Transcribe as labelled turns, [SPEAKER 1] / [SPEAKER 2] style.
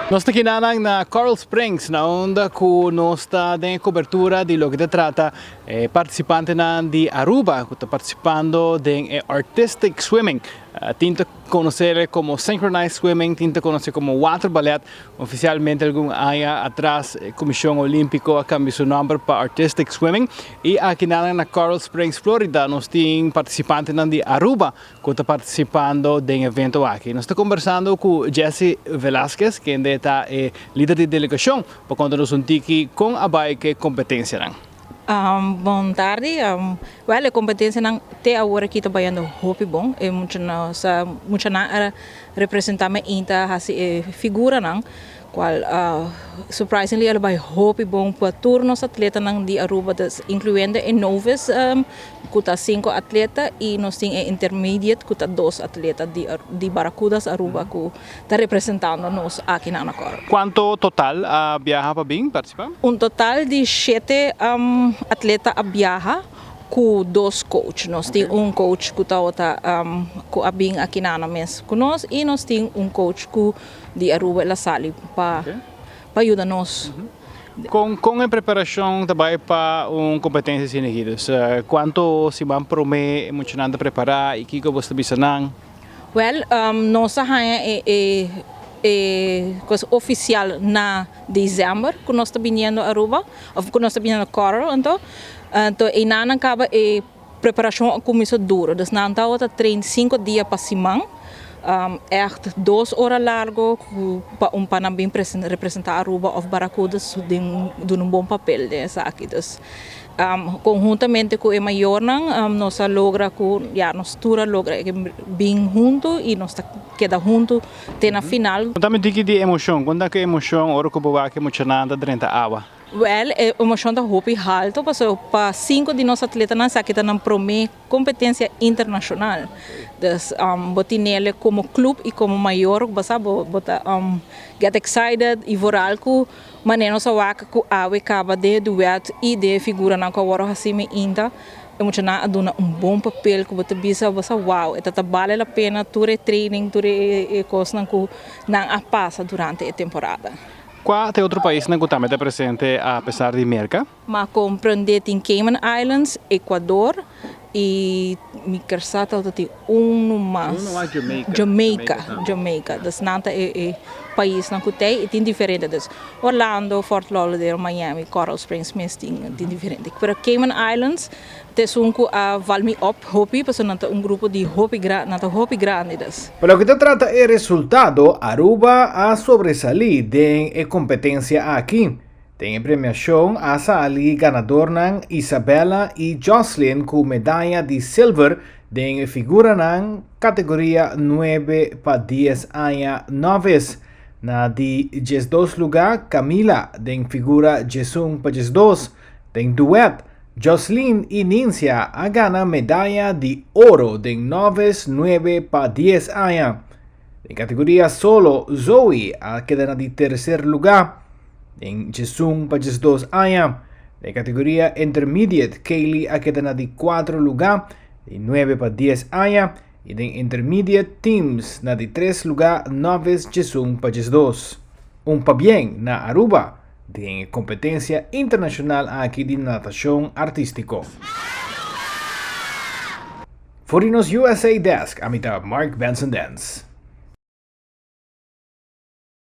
[SPEAKER 1] Nos ta akinan na Coral Springs, na unda ku nos ta den e kobertura di loke ta trata e partisipantenan di Aruba ku ta partisipando den e Artistic Swimming. Tin ta konosé komo Synchronized Swimming, tin ta konosé komo Water Ballet. Ofisialmente algun aña atras e Komishon Olímpiko a kambia su nòmber pa Artistic Swimming i akinan na Coral Springs, Florida nos tin partisipantenan di Aruba ku ta partisipando den evento aki. Nos ta kombersando ku Jesse Velasquez, kende ta e lider di delegashon, pa konta nos un tiki kon a bai ku e kompetensianan.
[SPEAKER 2] Bon tardi. Wèl, e kompetensianan te awor aki ta bayando hopi bon. E muchanan a representá mi ainda hasi e figuranan. Cual surprisingly a lo bay hopi bon pa tur nos atletanan di Aruba, dus incluyendo e novice cu ta cinco atleta y nos tin e intermediate cu ta dos atleta di Barracudas Aruba cu ta representando nos aki na Anacor.
[SPEAKER 1] Cuanto total a biaha pa bin participa?
[SPEAKER 2] Un total di shete atleta a biaha cu dos coach. Nos tin un coach cu tabata cu a bin aki na mes cu nos y nos tin un coach cu di Aruba el a sali pa pa yuda nos.
[SPEAKER 1] Con con e preparacion ta bay pa un competencia asina aki? Dus cuanto siman prome e muchanan ta prepara y kico bo ta bisa nan?
[SPEAKER 2] Wel, nos a haña e e e cos oficial na december cu nos ta biniendo Aruba of cu nos ta biniendo Coral anto. Anto eynan caba e Preparacion a cuminsa duro, dus nan tabata train cinco dia pa siman, echt dos ora largo pa un pa nan bin representa Aruba of Barracudas den duna un bon papel den esaki. Dus conhuntamente cu e mayornan nos a logra cu ya nos tur a logra bin hunto y nos ta keda hunto te na final.
[SPEAKER 1] Conta mi tiki di emocion, conta cu emocion ora cu bo wak e muchanan ta drenta awa?
[SPEAKER 2] Wèl, e emoshon ta hopi haltu pasobra pa sinku di nos atletanan esaki ta nan promé kompetensia internashonal. Dus bo tinele komo klup i komo mayor bo sa bo bo ta get excited i vooral ku manera nos a wak ku awe kaba den e duet i den e figuranan ku a wòrdu hasi mi inta e muchanan a duna un bon papel ku bo ta bisa bo sa wow e ta ta bale la pena tur e training tur e kosnan ku nan a pasa durante e temporada.
[SPEAKER 1] Kua ta e otro paisnan ku tambe ta presente a pesar di Merka?
[SPEAKER 2] M'a komprendé tin Cayman Islands, Ecuador i mi ker sa tabata tin unu mas.
[SPEAKER 1] Unu mas Jamaica.
[SPEAKER 2] Jamaica, Jamaica. Dus nan ta e e paisnan ku t'ei i tin diferente. Dus Orlando, Fort Lauderdale, Miami, Coral Springs mes tin tin diferente. Pero Cayman Islands Ta esun ku a val mi op hopi pasobra nan ta un grupo di hopi gran, nan ta hopi grandi dus.
[SPEAKER 3] Pa loke ta trata e resultado, Aruba a sobresalí den e kompetensia aki. Den e premiashon a sali ganadornan Isabella i Jocelyn ku medaya di silver den e figuranan kategoria nuebe pa dies aña novice. Na di 12 lugá Camila den figura 11 pa 12. Den duet, Joslin i Nincia a gana medaya di oro den noves nuebe pa dies aña. Den kategoria solo, Zoe a keda na di terser lugá den 11 pa 12 aña. Den kategoria intermediate, Kaylee a keda na di kuatro lugá den nuebe pa dies aña i den intermediate teams na di tres lugá noves 11 pa 12. Un pabien na Aruba! Den e kompetensia internashonal aki di natashon artístiko. For di nos USA Desk, ami ta Mark Benson Dance.